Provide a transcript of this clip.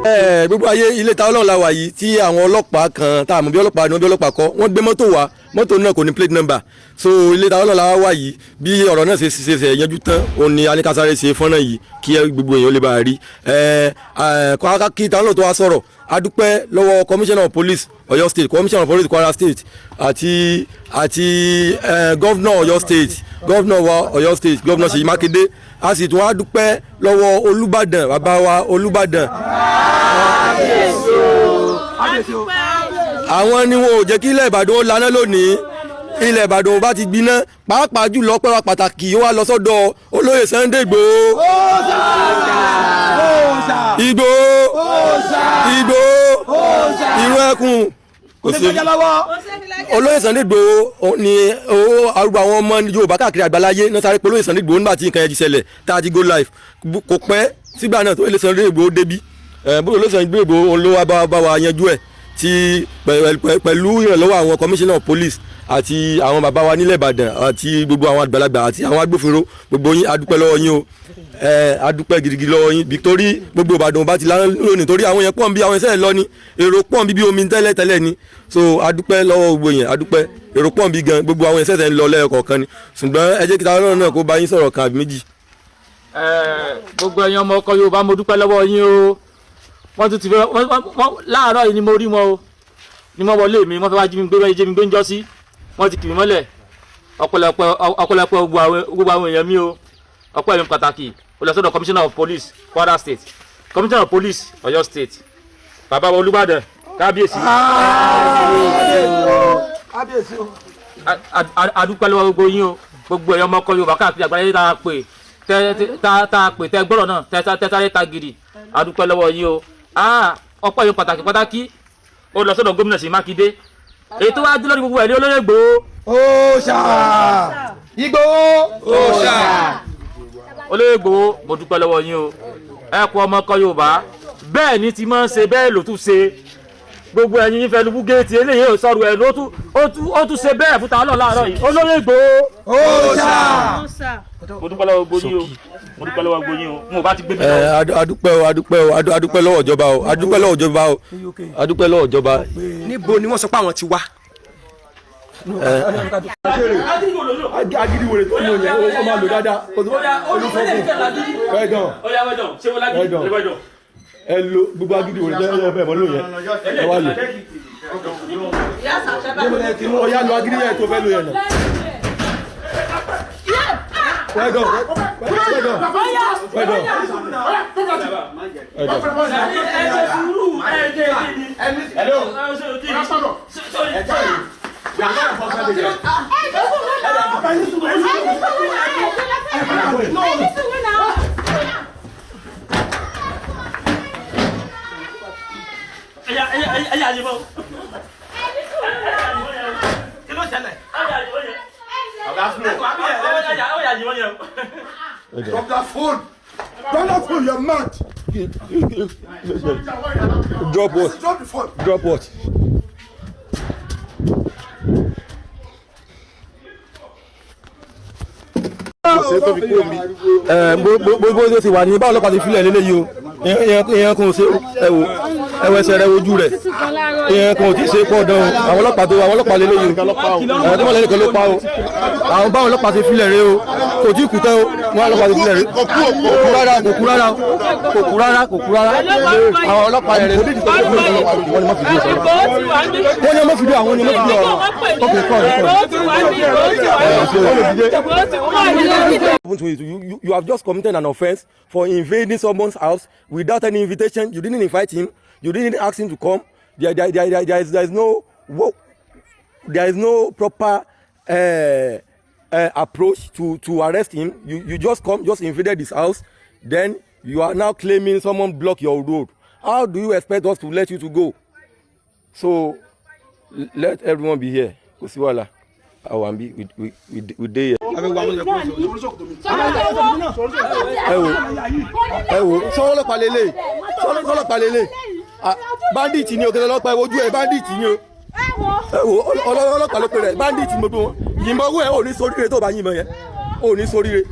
Ẹ gbogbo ayé, ilé Ta Ọlọ́run la wà yìí tí àwọn ọlọ́pàá kan tá a mọ̀ bí ọlọ́pàá ni wọ́n, bí ọlọ́pàá kọ́, wọ́n gbé mọ́tò wá. Mọ́tò náà kò ní plate number. So ilé Ta Ọlọ́run la wà yìí. Bí ọ̀rọ̀ náà ṣe yanjú tán, òun ni alikasare ṣe fọ́nrán yìí kí gbogbo èèyàn lè bá a rí. Ẹ ẹ kí Ta Ọlọ́run tó wá sọ̀rọ̀, a dúpẹ́ lọ́wọ́ Commissioner of Police Ọ̀yọ́ State, Commissioner of Police Kwara State àti Governor Ọ̀yọ́ State, Governor wa Ọ̀yọ́ State, Governor Ṣèyí Mákindé. A sì tún wá dúpẹ́ lọ́wọ́ Olúbàdàn, bàbá wa Olúbàdàn. Àwọn ni wọn ò jẹ́ kí ilẹ̀ Ìbàdàn ó laná lónìí. Ilẹ̀ Ìbàdàn ò bá ti gbiná. Pàápàá jùlọ, pẹ́ wa pàtàkì ó wá lọ sọ́dọ̀ Olóyè Sunday Igboho. Igboho, Igboho, irú ẹkùn kò sí. Olóyè Sunday Igboho ni owó arúgbó àwọn ọmọ Yorùbá káàkiri àgbáláyé náà sáré pé olóyè Sunday Igboho nígbà tí nǹkan yẹn ti ṣẹlẹ̀, tá a ti go live. Kò pẹ́ sígbà náà tó olóyè Sunday Igboho débí. Bó olóyè Sunday Igboho, òun ló wá bá wa yanjú ẹ̀ tí pẹ̀lú ìrànlọ́wọ́ àwọn Commissioner of Police àti àwọn bàbá wa nílẹ̀ Ìbàdàn àti gbogbo àwọn àgbàlagbà àti àwọn agbófinró. Gbogbo yín, adúpẹ́ lọ́wọ́ yín o. Ẹ adúpẹ́ gidigidi lọ́wọ́ yín, torí gbogbo Ìbàdàn bá ti lánàá lónìí, torí àwọn yẹn pọ̀ ń bí, àwọn ẹsẹ̀ lọ ni, èrò pọ̀ ń bí bí omi tẹ́lẹ̀ tẹ́lẹ̀ ni. So adúpẹ́ lọ́wọ́ gbogbo yẹn, adúpẹ́. Èrò pọ̀ ń bí gan, gbogbo àwọn ẹsẹ̀ ń lọ lẹ́ẹ̀kọ̀ọ̀kan ni. Ṣùgbọ́n ẹ jẹ́ kí táwọn náà kó bá yín sọ̀rọ̀ kan àbí méjì. Gbogbo ẹ̀yin ọmọ ọkọ Yorùbá, mo dúpẹ́ lọ́wọ́ yín o. Wọ́n tún ti fẹ́ wọ́n láàárọ̀ yìí ni mo rí wọn o, ni wọ́n wọlé mi, wọ́n fẹ́ wá jí mi gbé, jí mi gbé ń jọ́ sí. Wọ́n ti kì mí mọ́lẹ̀. Ọ̀pọ̀lọpọ̀ ọ̀pọ̀lọpọ̀ gbogbo àwọn èèyàn mi o. Ọpẹ́ mi pàtàkì ó lọ sọ́dọ̀ Commissioner of Police Kwara State, Commissioner of Police Ọ̀yọ́ State, bàbá wa Olúbàdàn, kábíyèsí. Kábíyèsí o. A dúpẹ́ lọ́wọ́ gbogbo yín o. Gbogbo ẹ̀yọ́ ọmọ ọkọ Yorùbá káàkiri àgbáyé tá a pè, tá a pè, tẹ́ gbọ́dọ̀ náà, tẹ́ sáré ta gidi, a dúpẹ́ lọ́wọ́ yín o. Ọpẹ́ yín pàtàkì pàtàkì ó lọ sọ́dọ̀ Gómìnà Ṣèyí Mákindé. Èyí tó wá dúró lórí gbogbo ẹ̀ ní olóyè Ìgbòho. Òòṣà Ìgbòho, òòṣà. Olóyè Ìgbòho, mo dúpẹ́ lọ́wọ́ yín o. Ẹ kú ọmọ ọkọ Yorùbá, bẹ́ẹ̀ ni ti máa ń ṣe, bẹ́ẹ̀ ló tún ṣe. Gbogbo ẹ̀yin yín fẹnu búgẹ́ẹ̀tì eléyìí ò sọ̀rọ̀ ẹ̀ ló tún ṣe bẹ́ẹ̀ fún ta láàárọ̀ yìí, olóyè Ìgbòho. Òòṣà. Mo dúpẹ́ lọ́wọ́ gbogbo yín o, mo dúpẹ́ lọ́wọ́ gbogbo yín o. Mo bá ti gbé mi Ẹ lọ. Adúpẹ́ o, adúpẹ́ o, adúpẹ́ lọ́wọ́ ìjọba o, adúpẹ́ lọ́wọ́ ìjọba o, adúpẹ́ lọ́wọ́ ìjọba. Níbo ni wọ́n sọ pé àwọn ti wá? Agidi wèrè tó lò yẹn, ó máa lò dáadáa. Well done. Well done. Ẹ lo gbogbo agidi wèrè tẹ́ ẹ bẹ́ẹ̀ mọ́ lò yẹn, ẹ wá lò. Ó yá, lo agidi yẹn tó fẹ́ lò yẹn náà. Well done, well done, well done, well done. Ẹ ṣe sùúrù, ẹ jẹ́ Hello. We are not enforcement agents. Ẹyà àyìnbó. Kí ló ṣẹlẹ̀? Ẹyà àyìnbó yẹn. Drop that phone. Drop that phone, you're mad. Drop what? Drop the phone. Drop what? Ẹ bó bó ti wà ní báwo ọlọ́pàá ti filẹ̀ lélẹ́yìí o. Ìyẹn kò ṣe. Ẹ wò, ẹ wọ ẹsẹ̀ rẹ, ojú rẹ̀. Ìyẹn kò tí ì ṣe pọ̀ dán o. Àwọn ọlọ́pàá tó àwọn ọlọ́pàá lélẹ́yìí o, àwọn tó wà lẹ́yìn kan ló pa o. Àwọn báwọn ọlọ́pàá ti filẹ̀ rẹ o, kò tí ì kú tán o. Wọn ọlọ́pàá ti filẹ̀ rẹ, kò kú rárá, kò kú rárá, kò kú rárá, kò kú rárá. Àwọn ọlọ́pàá rẹ wọ́n ni wọ́n fi dúró sọ̀rọ̀, wọ́n ní wọ́n fi dúró, àwọn ni wọ́n fi dúró ọ̀rọ̀. Ok, kọ́ ọ̀ kọ́. You have just committed an offense for invading someone's house without any invitation. You didn't invite him. You didn't ask him to come. There is no proper approach to arrest him. You just come, just invaded his house. Then you are now claiming someone block your road. How do you expect us to let you to go? So let everyone be here. Kò sí wàhálà. Àwọn àbí we dey here. Ẹ wo, ẹ wo, sọlọ́pàá lélẹ̀, sọlọ́pàá lélẹ̀. Bandit ni òkèlè ọlọ́pàá. Ẹ wojú ẹ, bandit ni o. Ẹ wo, ọlọ́pàá ló pe rẹ̀, bandit ni gbogbo wọn. Yìnbọn owó ẹ, ò ní sóríire tó bá yìnbọn yẹn, ò ní sóríire.